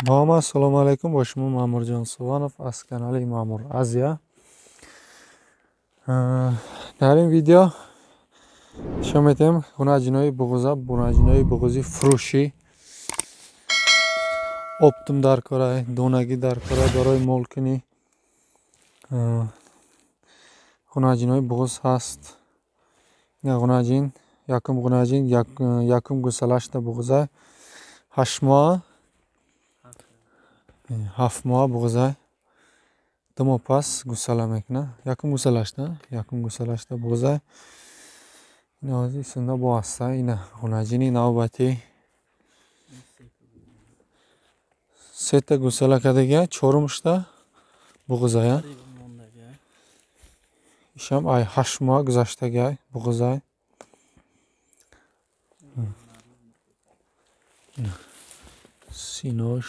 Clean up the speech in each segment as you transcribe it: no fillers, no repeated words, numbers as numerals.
Ба ҳама ассалому алайкум, бо шумо Маъмурҷон Суванов аз канали Маъмур Азия. Дар ин видео нишон медиҳем ҳунаҷинои буғуза, ҳунаҷинои буғузи фурӯшӣ. Оптом дар корай, донагӣ дар корай барои молкунӣ. Ҳунаҷинои буғуз ҳаст. Ина ҳунаҷин, якум ҳунаҷин, якум гусалашта буғуза, 8 моҳ, 7 моҳ буғуза, 2 моҳ пас гусала мекунад. Якум гусалашта, якум гусалашта буғуза. Ина ҳозир сунда бо ҳаста, ина ҳунаҷини навбатӣ. Сета гусала кардагия, чорумшта буғузая. Ишам ай 8 моҳ гузаштагиай буғузай. Синош.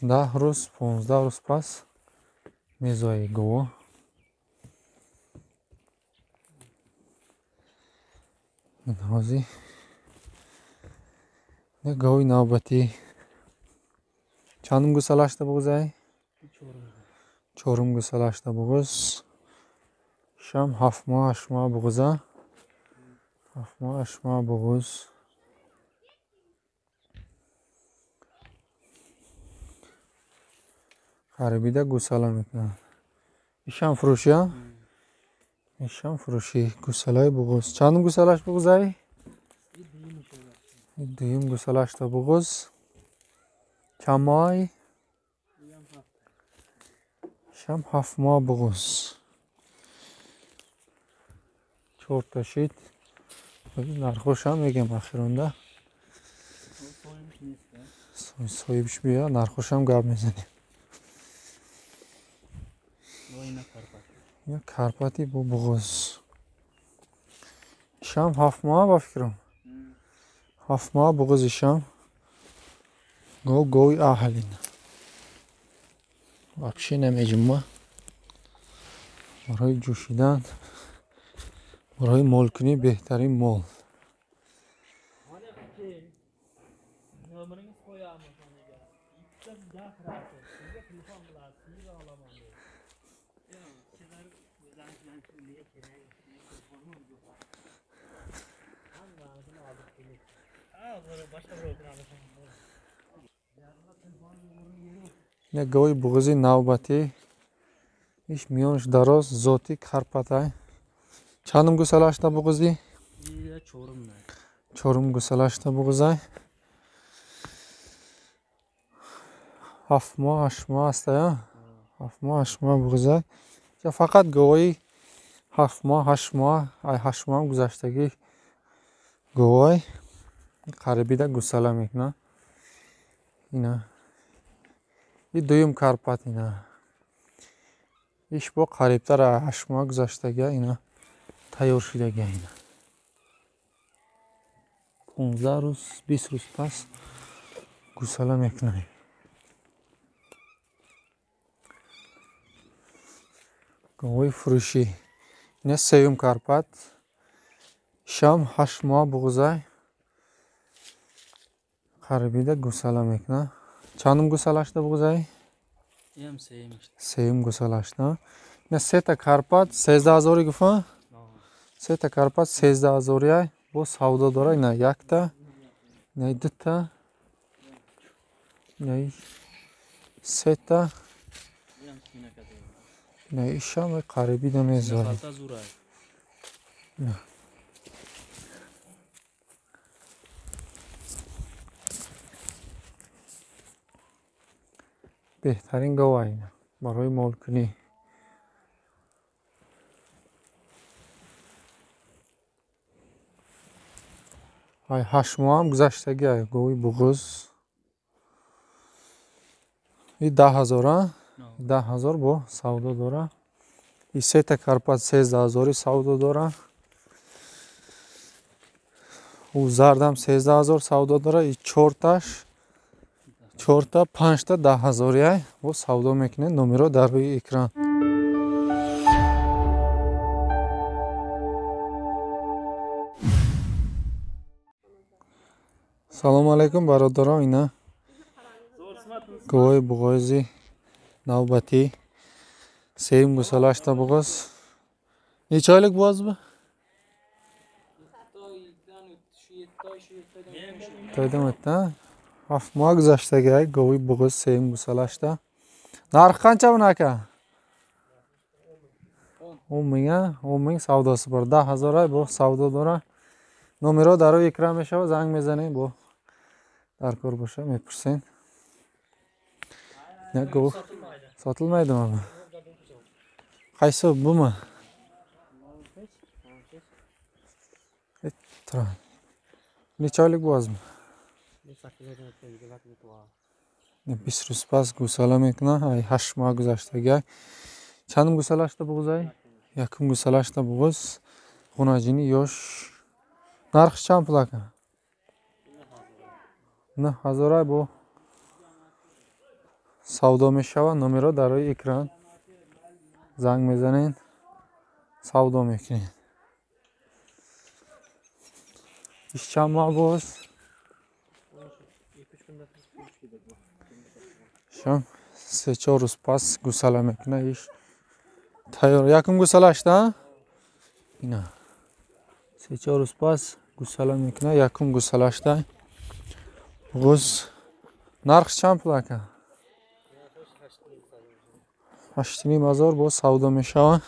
10 рӯз, 15 рӯз пас мезои гово. Ҳозир гови навбатӣ. Чандум гусалашта буғузай? Чорум гусалашта буғуз. Шам 7 моҳ, 8 моҳ буғуза. 7 моҳ, 8 моҳ буғуз. Харибида гусала мекунад. Ишам фурӯшия? Ишам фурӯшӣ. Гусалаи буғуз. Чандум гусалаш буғузай? Дуюм гусалашта буғуз. Чанд моҳ? Ишам 7 моҳ буғуз. 4та шид. Нархошам мегем ахиронда. Соҳибш бия, нархошам гап мезанем. Ина Карпати бо буғуз. Ишам 7 моҳ ба фикрам. 7 моҳ буғуз ишам. Гов гови аҳлин. Вообще намеҷума. Барои ҷӯшидан, барои молкунӣ беҳтарин мол. Ина гови буғузи навбатӣ. Иш миёнаш дароз, зоти Карпатай. Чандум гусалашта буғузӣ? Чорум гусалашта буғузай. 7 моҳ, 8 моҳ астая. 7 моҳ, 8 моҳ буғузай. Фақат говои 7 моҳ, 8 моҳ, ай 8 моҳ гузаштагӣ говой қарибида гусала мекунад. Ина и дуюм Карпат ина. Иш бо қарибтар 8 моҳ гузаштагия ина тайёр шудагия ина. 15 рӯз, 20 рӯз пас гусала мекунад. Говои фурӯшӣ. Ина сеюм Карпат. Шам 8 моҳ буғузай. Қарибида гусала мекунад. Чандум гусалашта буғузай? Сеюм гусалашта. Ина сета Карпат 13 000 гуфа? Сета Карпат 13 000 бо савдо дора. Ина якта, ина дута, ина сета, ина ишам қарибида мезорад. Беҳтарин гова ина барои молкунӣ. Ай 8 моҳ ҳам гузаштагӣ ай гови буғуз. И 10 000, 10 000 бо савдо дора. И сета Карпат 13 000 савдо дора. У зардам 13 000 савдо дора. И чорташ, 4та, 5та 10 000 ай бо савдо мекунед. Номеро дар рӯи экран. Салому алайкум бародарон, ина говои буғози навбатӣ сеюм гусалашта буғоз. Неча ойлик буғоз бу? Тойдан o'tdi. 7 моҳ гузаштаги гови буғоз сеюм гусалашта. Нархи qancha buni aka? 10 ming, 10 ming savdosi bor. 10 ҳазор бо савдо дора. Номерҳо дар рӯи экран мешавад, занг мезанем, бо дар кор боша мепурсем. Гов sotilmaydimi? Qaysi bumi? Necha oylik bo'zmi? 20 рӯз пас гусала мекунад. Ай 8 моҳ гузаштага. Чандум гусалашта буғузай? Якум гусалашта буғуз. Ғунаҷини ёш. Нархи чанд пул ака? 9 ҳазор бо савдо мешавад. Номерҳо дар рӯи экран. Занг мезанед, савдо мекунед. Иш чанд моҳ боз? Шам 3-4 рӯз пас гусала мекунад. Иш тайёр. Якум гусалашта? Ина 3-4 рӯз пас гусала мекунад. Якум гусалашта. Ғуз нарх чанд пул ака? 8,5 ҳазор бо савдо мешавад.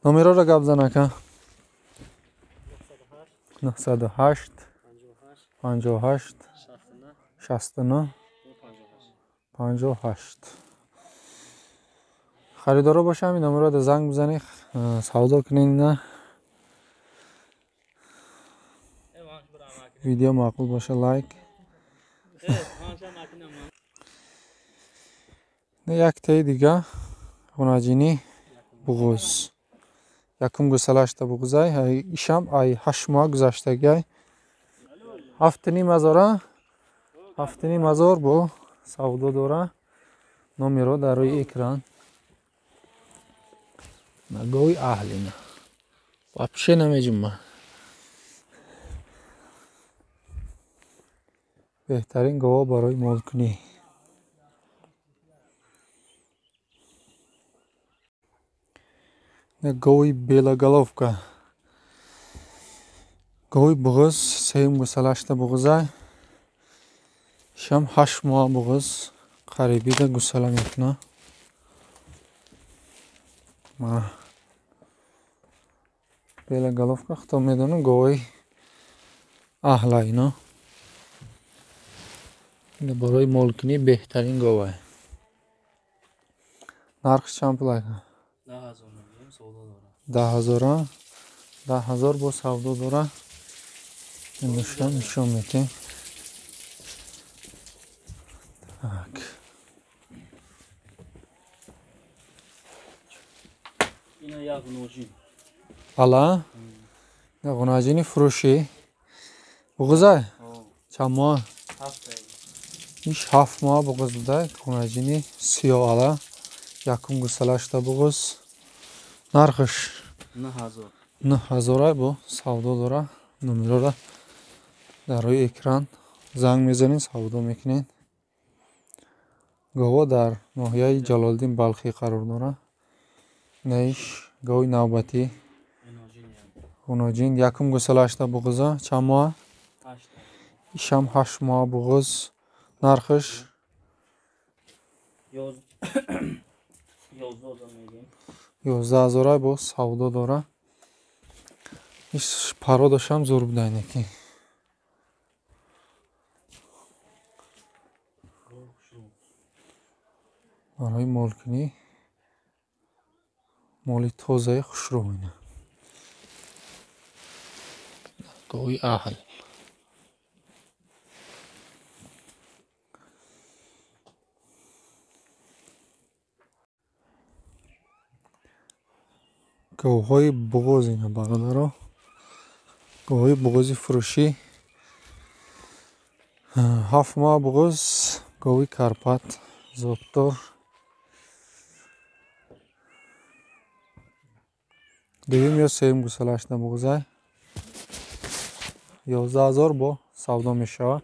Номерҳоро гап зан ака. 908 58 69 58. Харидоро боша ҳамин номерҳоро занг бизанед, савдо кунед. На видео маъқул боша лайк. Яктаи дига ғунаҷинӣ буғуз. Якум гусалашта буғузай. Ишам ай 8 моҳ гузаштагиай. 7,5 ҳазора. 7,5 ҳазор бо савдо дора. Номерҳо дар рӯи экран. Гови аҳлина. Вообще намеҷумма. Беҳтарин гово барои молкунӣ. Гови белоголовка. Гови буғуз сеюм гусалашта буғузай. Шам 8 моҳ буғуз қарибида гусала мекунад. Белоголовка худо медонад гови аҳла ино. Барои молкунӣ беҳтарин говай. Нархи чанд пул ака? 10 ҳазор. 10 ҳазор бо савдо дора. Нишон метем. Так. Ина як ғунаҷин. Ала? Ғунаҷини фурӯшӣ. Буғузай? Чанд моҳ? Иш 7 моҳ буғуз буда. Ғунаҷини сиёҳ ала. Якум гусалашта буғуз. Нархиш 9 ҳазор. 9 ҳазор бо савдо дора. Номерҳоро дар рӯи экран занг мезанед, савдо мекунед. Гово дар ноҳияи Ҷалолиддин Балхӣ қарор дорад. Наиш гови навбатӣ. Ғуноҷин якум гусалашта буғуза. Чанд моҳ? Ишам 8 моҳ буғуз. Нархиш 11 ҳазор бо савдо дора. Иш пародашам зур буда инеки. Барои молкунӣ моли тозаи хушрӯ ина. Гови аҳл. Говҳои буғоз ина бародаро. Говҳои буғози фурӯшӣ. 7 моҳ буғоз, гови Карпат зотдор. Дуюм ё сеюм гусалашта буғузай. 11 ҳазор бо Савдо мешавад.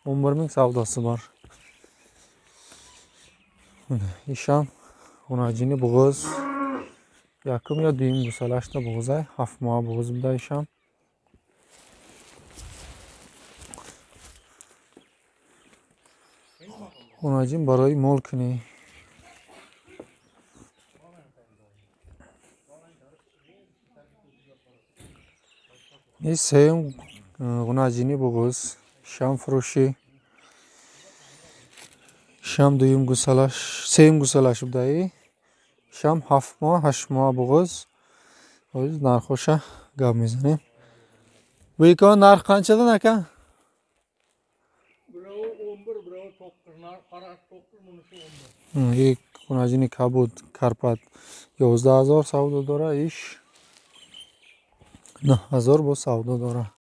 11 000 савдоси бор. Ишам ғунаҷини буғуз. Якум ё дуюм гусалашта буғузай, 7 моҳа буғуз буда ишам. Ғунаҷин барои мол кунӣ. И сеюм ғунаҷини буғуз, шам фурӯшӣ. Шам дуюм гусалаш, сеюм гусалаш будаи. Шам 7 моҳ, 8 моҳ буғуз. Ҳозир нархоша гап мезанем. Буйкон нарх қанчадан, ака? И ғунаҷини кабуд карпат 11 000 савдо дора, иш 9000 бо савдо дора.